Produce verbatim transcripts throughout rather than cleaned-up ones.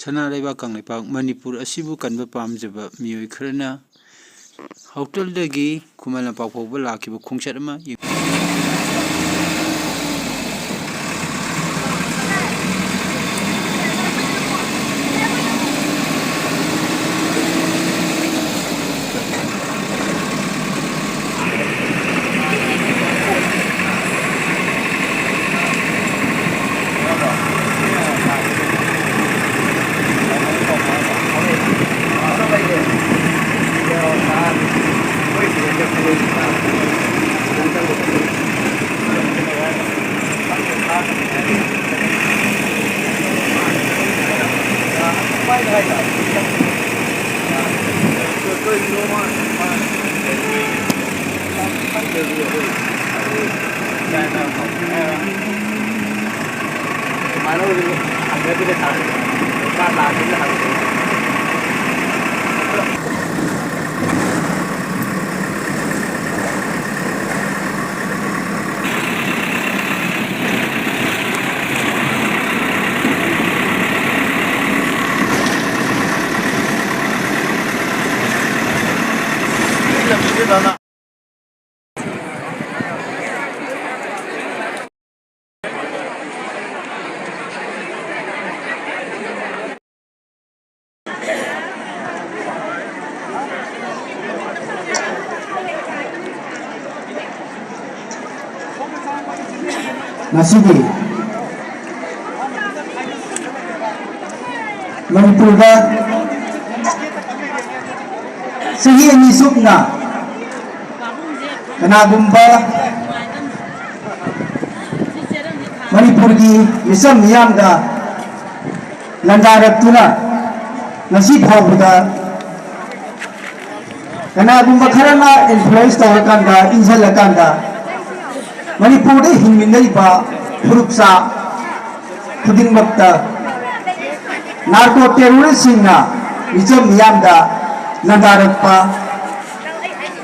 ꯁꯅꯥ ꯂꯩꯕꯥꯛ ꯀꯪꯂꯩꯄꯥꯛ ꯃꯅꯤꯄꯨꯔ ꯑꯁꯤꯕꯨ ꯀꯟꯕ ꯄꯥꯝꯖꯕ ꯃꯤꯑꯣꯏ ꯈꯔꯅ ꯍꯣꯇꯦꯜꯗꯒꯤ ꯈꯨꯃꯟ ꯂꯝꯄꯥꯛ ꯐꯥꯎꯕ ꯂꯥꯛꯈꯤꯕ ꯈꯣꯡꯆꯠ ꯑꯃ ꯌꯦꯡ- ꯉꯁꯤꯗꯤ ꯃꯅꯤꯄꯨꯔꯗ ꯆꯍꯤ ꯑꯅꯤ ꯁꯨꯞꯅ ꯀꯅꯥꯒꯨꯝꯕ ꯃꯅꯤꯄꯨꯔꯒꯤ ꯃꯤꯆꯝ ꯃꯤꯌꯥꯝꯗ ꯂꯥꯟꯗꯥꯔꯛꯇꯨꯅ ꯉꯁꯤ ꯐꯥꯎꯕꯗ ꯀꯅꯥꯒꯨꯝꯕ ꯈꯔꯅ ꯏꯟꯐ꯭ꯂꯨꯌꯦꯟꯁ ꯇꯧꯔꯀꯥꯟꯗ, ꯏꯟꯁꯤꯜꯂꯀꯥꯟꯗ, ꯃꯅꯤꯄꯨꯔꯗ ꯍꯤꯡꯃꯤꯟꯅꯔꯤꯕ ꯐꯨꯔꯨꯞꯆꯥ ꯈꯨꯗꯤꯡꯃꯛꯇ ꯅꯥꯔꯀꯣ ꯇꯦꯔꯣꯔꯤꯁꯁꯤꯡꯅ ꯃꯤꯆꯝ ꯃꯤꯌꯥꯝꯗ ꯂꯥꯟꯗꯥꯔꯛꯄ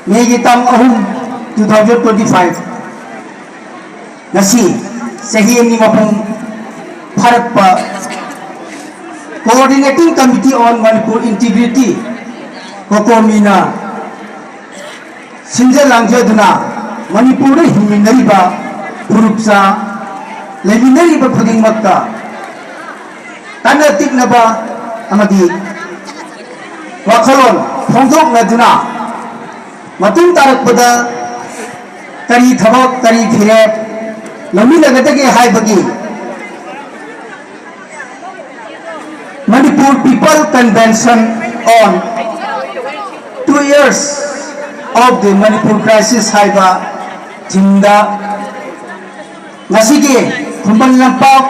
ꯃꯦꯒꯤ ꯇꯥꯡ ꯑꯍꯨꯝ, two thousand twenty five, ꯉꯁꯤ ꯆꯍꯤ ꯑꯅꯤ ꯃꯄꯨꯡ ꯐꯥꯔꯛꯄ Coordinating Committee on Manipur Integrity, ꯀꯣꯀꯣꯃꯤꯅ ꯁꯤꯟꯖ ꯂꯥꯡꯖꯗꯨꯅ ꯃꯅꯤꯄꯨꯔꯗ ꯍꯤꯡꯃꯤꯟꯅꯔꯤꯕ ꯐꯨꯔꯨꯞꯆꯥ, ꯂꯩꯃꯤꯟꯅꯔꯤꯕ ꯈꯨꯗꯤꯡꯃꯛꯇ ꯀꯟꯅ ꯇꯤꯛꯅꯕ ꯑꯃꯗꯤ ꯋꯥꯈꯜꯂꯣꯟ ꯐꯣꯡꯗꯣꯛꯅꯗꯨꯅ ꯃꯇꯨꯡ ꯇꯥꯔꯛꯄꯗ ꯀꯔꯤ ꯊꯕꯛ, ꯀꯔꯤ ꯐꯤꯔꯦꯞ ꯂꯧꯃꯤꯟꯅꯒꯗꯒꯦ ꯍꯥꯏꯕꯒꯤ Manipur People Convention on Two Years of the Manipur Crisis ꯍꯥꯏꯕ ꯊꯤꯝꯗ ꯉꯁꯤꯒꯤ ꯈꯨꯃꯟ ꯂꯝꯄꯥꯛ